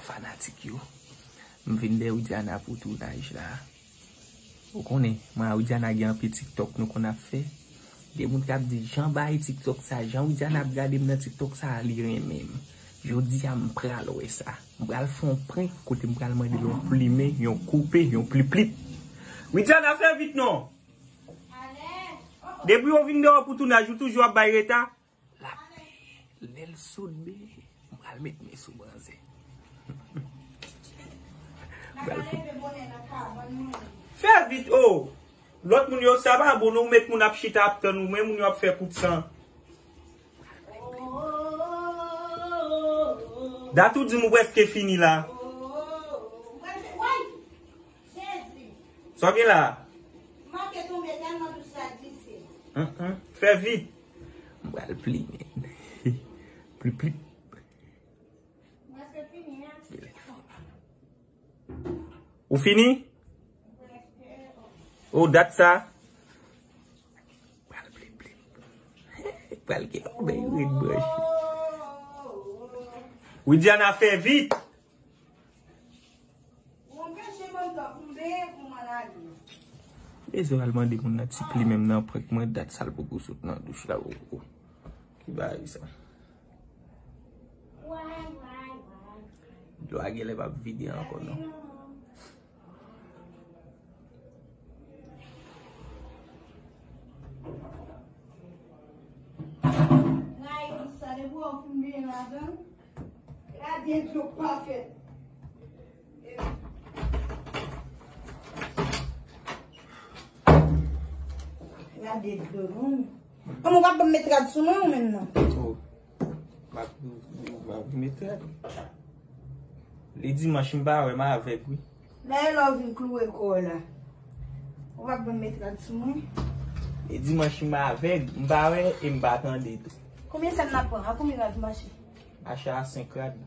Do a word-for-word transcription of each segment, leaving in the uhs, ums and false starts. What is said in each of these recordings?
Fanatik yo, m vin dèyè Widiana pou tounaj la. Ou konnen, mwen a Widiana gen anpil TikTok nou konn ap fè. Gen moun k ap di, "Jan bay TikTok sa, jan Widiana ap gade m nan TikTok sa, li renmen m." Jodi a, m pral wè sa. M pral fè yon prank kote m pral mande l yon plimen, yon koupe, yon pliplip. Widiana, fè vit non! Depi w vin dèyè pou tounaj, ou toujou ap bay reta? L ap, lè l sot be, m pral met men sou manzè. M pral fè vit, o! Lòt moun yo, sa pa bon, non, ou met moun ap chita ap tann ou, men moun yo ap fè kout san. Dat ou di m ou prèske fini la. Sa w gen la? Hum, hum. Fè vit. M pral plimen. Plip, plip. Ou fini? O, dat sa. Pral plip, plip. Pral gen yon bèy red branche. Widiana, fè vit. Bezwen al mande moun nan ti plimen m nan prank mwen, dat sa l poko sot nan douch la, o, o. Ki bagay sa? Dlo a genlè p ap vide ankò non. Gade dlo pafè. Gade dlo non. Kòman w ap ban m met rad sou mwen ou menm nan? O, m ap, m ap met rad. Li dimanch m pa wè, m avèg wi. Dayè lè w vin kloure kò w la, ou p ap ban m met rad sou mwen? E dimanch m avèg, m pa wè e m pa tande tou. Konbyen sèn n ap pran? A konbyen rad mache? Mache a senk rad.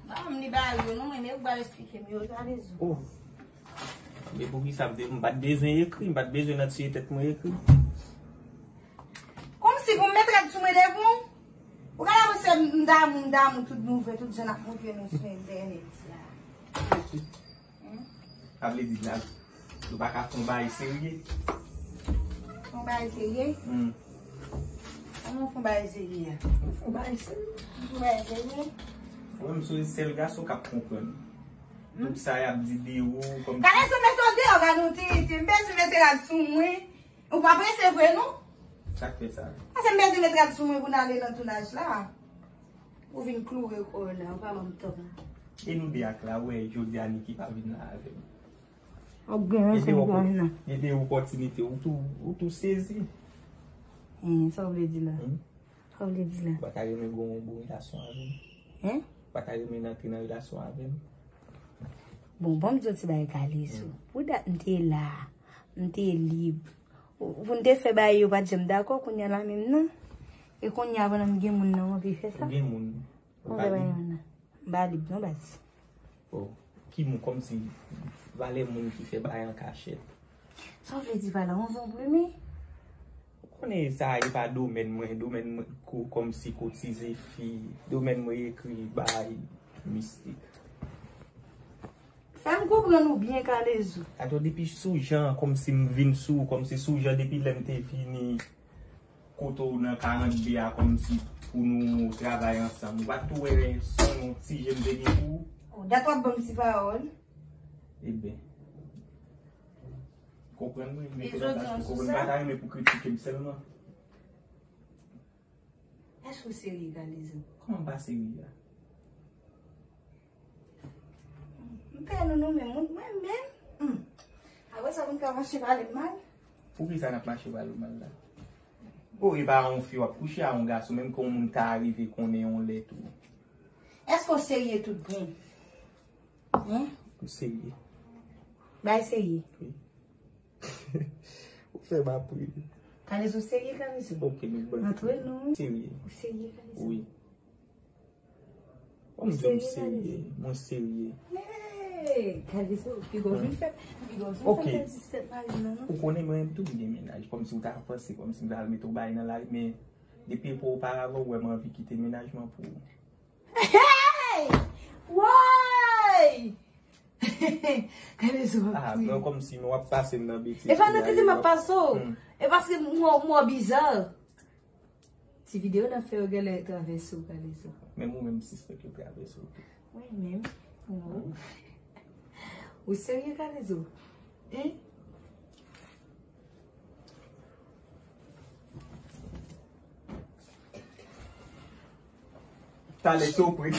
Ban m li ba yo non, men ou pral esplike m yo, gade zo. O. Men poukisa m te, m pa t bezwen ekri, m pa t bezwen nan tiye tèt mwen ekri. Kòmsi pou m met rad sou mwen devan w? Ou ka la panse m damou, m damou tout nouvèl, tout jan n ap montre nou sou entènèt la. Sa vle di la, nou pa ka fè yon bagay serye? Fè yon bagay serye? Hmm. Kòman fè yon bagay serye a? Fè yon bagay serye. Fè yon bagay serye? Mwen, m se sèl gason k ap konprann. Hmm? Tout sa y ap di de ou, kòm... Kale sou mete w deyò, gade yon tenten, m bezwen mete rad sou mwen. Ou pa prese vre non? Sa k fè sa? Paske m bezwen met rad sou mwen pou n ale nan tounaj la. Ou vin kloure kò w la, ou pa ban m tan. E nou de ak la, ou wè jodi a Niki pa vin la avè m. Gen de opòtinite, ou tou, ou tou sezi. Sa w vle di la? Hmm? Sa w vle di la? Ou pa ta renmen gen yon bon relasyon avè m? Hein? Ou pa ta renmen antre nan relasyon avè m? Bon, ban m di w ti bagay Kalezo. Hmm. Pou dat m te la, m te lib. Pou n te fè bagay yo pa t janm dakò, kounye a la menm nan. E kounye a pandan m gen moun nan, m anvi fè sa. Ou gen moun? Ou pa lib? M pa lib non baz. O, ki moun, kòmsi valè moun ki fè bagay an kachèt. Sa w vle di pa la, yon zonbli men? Ou konnen sa e pa domèn mwen, domèn mwen ko-, kòmsi kotize fi, domèn mwen ekri bay mistik. Fè m konprann ou byen, Kalezo. Atò, depi sou jan, kòmsi m vin sou, kòmsi sou jan, depi lè m te vini kote w nan karant de a, kòmsi pou nou travay ansanm. Ou pa t tou wè se yon ti je m te gen pou ou? O, dat w ap ban m ti pawòl. Ebyen, konprann mwen, mete nan plas pou konprann, m pa ta renmen pou kritike m sèlman. Èske w serye, Kalezo? Kòman m pa serye a? M pè nou, nou menm, mwen menm. Hmm. Apre sa, pou n ka mache pale m mal? Poukisa n ap mache pale w mal la? O, e pa yon fi w ap kouche a yon gason, menm ke yon moun ta rive konnen yon lè tou. Èske w serye tout bon? Hein? M serye. Bay serye. Wi. Ou fè m ap ri. Kalezo serye, Kalezo. Ok, nou bon. Antre nou. Serye. Ou serye, Kalezo? Wi. Ou serye, Kalezo? Mwen serye. Mwen serye. Hey, Kalezo, piga w vin fè, piga w vin fè pèdi ti tèt mari m nan, non? Ou konnen mwen menm tou m gen mennaj. Kòmsi ou ta panse, kòmsi m ta al mete yon bagay nan lari, men Depi pou oparavan, ou wè m anvi kite mennaj mwen pou ou. Hey! Woy! Kalezo ap kriye. Ah, men kòmsi nou ap pase m nan betiz. E pa nan tete m ap pase w. Hmm. E paske mwen, mwen biza. Ti videyo n ap fè yo genlè travèse w, Kalezo. Menm ou menm, sispèk yo travèse w tou. Mwen menm? Non. Ou serye, Kalezo? Hein? Talè sou prik.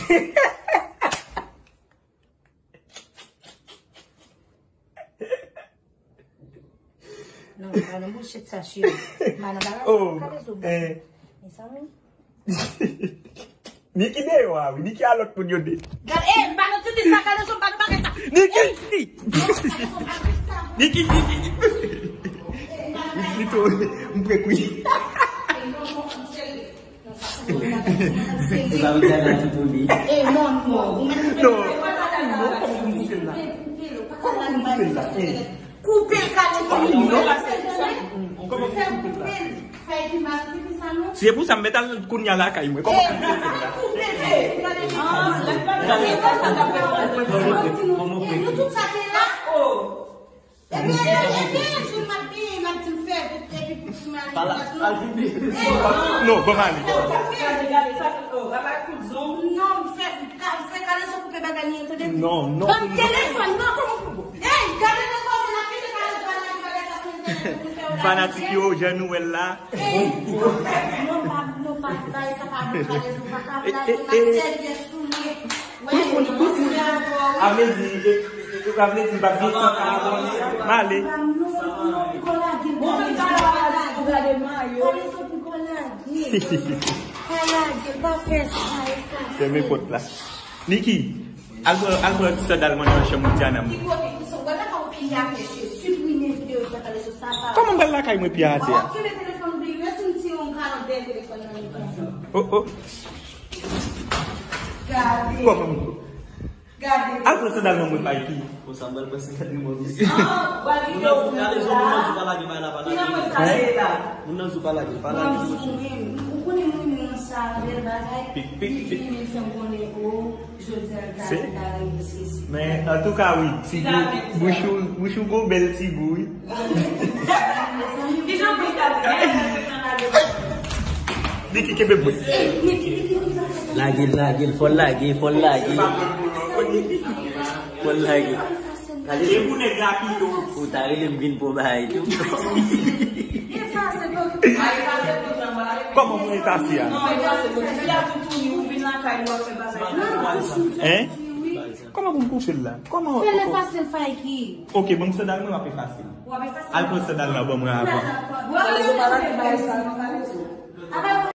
Non, pa nan bullshit sa, cheri. Pa nan bagay sa, Kalezo. Mezanmi. Niki deyò a, wi. Niki a lòt moun yo de. Gad, eh, pa nan tete sa, Kalezo, pa nan bagay sa. Niki! Niki, Niki! Li to, m prek wi. Ou pa vle al nan tout ou li. Eh, non, non. Non. Koupe l, Kalezo. Non. Kòman pou koupe l la? Se pou sa m mèt al kounye a lakay mwen. Kòman pou koupe l la? Kòman pou koupe l la? Epi, epi, epi, epi, m ap di, m ap di m fè vit, epi pou ti mari. Non, ban m ale. Non, m fè, ka, fè Kalezo koupe bagay li, tande. Non, non. Ban m telefòn, non, kòman pou. Ey, gade nan kòman l ap kite Kalezo al nan bagay sa sou entènèt pou fè. Fanatik yo, jan nou wè l la. Ey, non, pa, non, pa, bagay sa pa bon, Kalezo, pa ka blaze, m ap sèvi sou li. Kout moun, kout moun. A vle di, e, e, e, a vle di, m pa gen san pa abòne. M ale. Fèmen pòt la. Niki, al pran, al pran ti sandal mwen nan chanm Diana mwen. Kòman m pral lakay mwen pye atè a? Oh, oh. Gade. Kòman m Gade. Al pran sandal nan mwen, Mikey. Konsa, m pral pran sandal nan mwen, mesye. Ah, w al vide w pou mwen la. Moun nan di w pa lage, pa la, pa lage. Moun nan di w pa lage, pa lage. Ou konnen moun nan sa, bèl bagay. Pik, pik, pik. Li vini fè m konnen, o, jodi a, gade, gade, mesye. Men, antouka, wi, ti gou, bouch ou, bouch ou gon bèl ti gou, wi. Niki, kenbe mwen. Lage l, lage l, fò l lage, fò l lage. Fò l lage. Ou ta rele m vin pran bagay tou. Kòman pou efase a? Hein? Kòman pou m koupe l la? Kòman? Fè l efase l, Mikey. Ok, ban m sandal mwen, m ap efase l. W ap efase l? Al pran sandal la ban mwen avan. Kalezo pa lage bagay sa non, Kalezo.